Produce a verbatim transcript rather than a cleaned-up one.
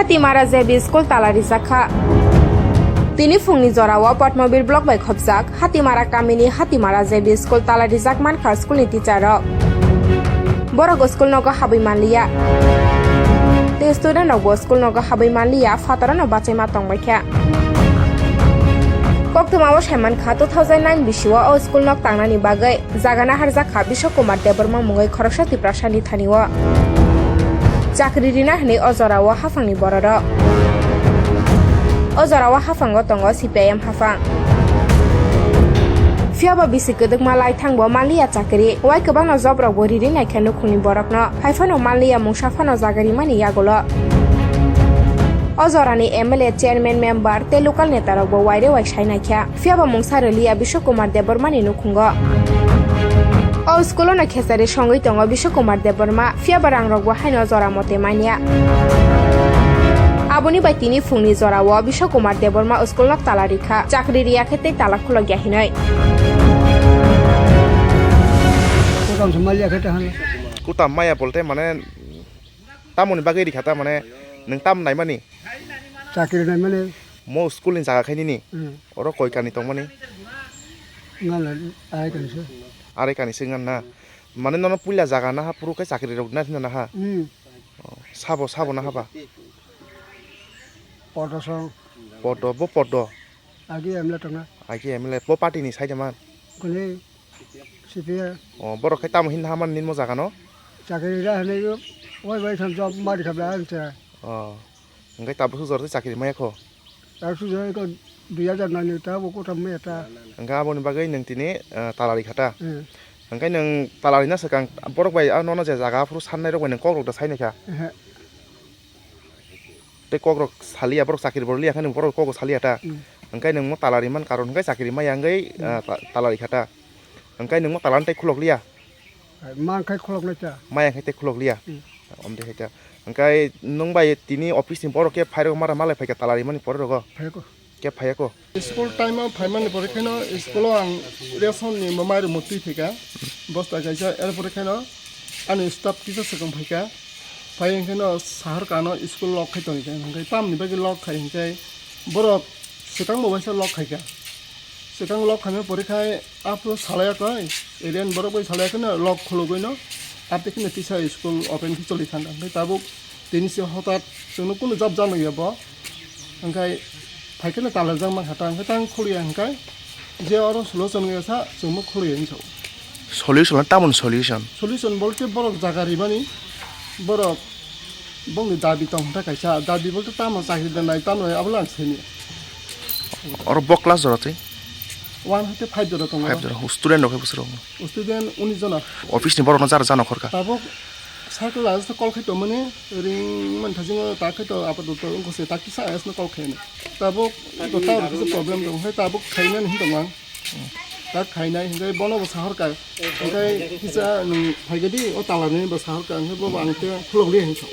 Hatimara J B School tala rijak kha. Tini phungni jorao Padmabir Block bai khopjak Hatimara kamini Hatimara J B School tala rijak mankha school ni teacher rok. Borok school nogo habwi manliya. Tei student rokbo school nogo habwi manliya, phatarano bachaima tongbaikha. Koktwmao saimankha two thousand nine bisio o school nok tangnani bagwi jaga naharjak kha Biswa Kumar Debbarma mungwi khoroksa Tiprasani thani o. Chakri rina hwnwi o jorao haphangni bororok. O jorao haphango tongo C P I M haphang. Phiyaba bisi kwdwkma laithangbo manliya chakri, wai kwbangno job rokbo riri naikha nukhungni borokno, hai phano manliya mungsa phano jaga rimani yagulo. O jorani M L A, chairman, member tei local netarokbo waire wai sai naikha. Phiyaba mungsa rwliya Biswa Kumar Debbarmani nukhungo. O school-o no khesari songwi tongo Biswa Kumar Debbarma, phiyaba rangrokbo haino jora mote manya. Aboni bai tini phungni jorao Biswa Kumar Debbarma school-no tala rikha, chakri riya khe tei tala khulokya hinwi. Kotam se maliya khe ta hwnla. Kotam maya bolte mane tamoni bagwi rikha ta mane nwng tam naimani? Chakri naimani. Mo school ni jaga khe nini? Hmm. Oro koi kani tongmani? Ngala arai kani se. Arai kani se ngan na. Mane nono puila jaga naha phuru khe chakri rok na thina naha? Hmm. Oh, sabo, sabo naha ba? Podo song. Podo, bo podo? Agi M L A tongna. Agi M L A, bo party ni side man? Kuni C P I. Oh, borok khe tamo hin naha man nini mo jaga no? Chakri ra hwnwi wai wai thang job mari khabla ang cha. Oh. Hwnkhe tabuk sujor tei chakri maya kho? Tabuk sujor kho dui hajar nani ta bo kotham maya ta. Hwnkhe aboni bagwi nwng tini, eh, tala rikha ta? Hmm. Hwnkhe nwng tala rina swkang borok bai ah nono je jaga aphuru sannai rok bai nwng kok rok da sai naikha? Ehe. Tei kok rok saliya borok chakri bo rwliya khe nwng borok kok rok saliya ta? Hmm. Hwnkhe nwng mo tala riman karon hwnkhe chakri maya wngwi, hmm, ah, ta-, tala rikha ta? Hwnkhe nwng mo tala tei khulok liya? Hai, ma khai khulok nai ta. Maya khai tei khulok liya. Hmm. Om de khai ta. Hwnkhe nwng bai tini office ni borok khe phai rok mara malai phai kha tala rimani pore rogo. Phai ko. Khe phai ko. School time o phaimani pore kheno school o ang ration ni mamai rok twi phaikha. Bosta kaisa, er pore kheno ani staff kisa swkang phaikha. Phai hwnkhe no sahar kano school lock khai tongkha. Hwnkhe tamni bagwi lock khai hwnkhe borok swkang bo waisa lock khaikha. Swkang lock khaima pore khai aphuru salai koi, area ni borok bai salai khe no lock khulugwi no, aphi kheno tisa school open khe choli thangkha. Hwnkhe tabuk tini se hotat chwngno kunu jab jab ya bo. Hwnkhe phai kheno talajak mankha ta, hwnkhe tang khuluya hwnkhe je oro solution wngya sa chwngno khuluya hinwi sao. Solution, tamoni solution? Solution bolte borok jaga rimani, borok bongni dabi tong hwnta kaisa, dabi bolte tamo chakri da nai, tamo nai, abo le ang sini. Oro bo class jora twi? One hoite five jora tongo. Five jora, student rok hai bwswk rok? Student unis jona. Office ni borok no jara jano khorka? Tabuk cycle as to call khai tongmani, ring man thajingo ta khai to apato to wngkha se ta kisa as no call khai ni. Tabuk to tower kisa problem tong hai, tabuk khaina ni hintong ang. Ta khainai hingkai bono bo sahor ka. Hingkai kisa nung phaigadi o tala ni bo sahor ka, hingkai bo ang te khulok li hingkha.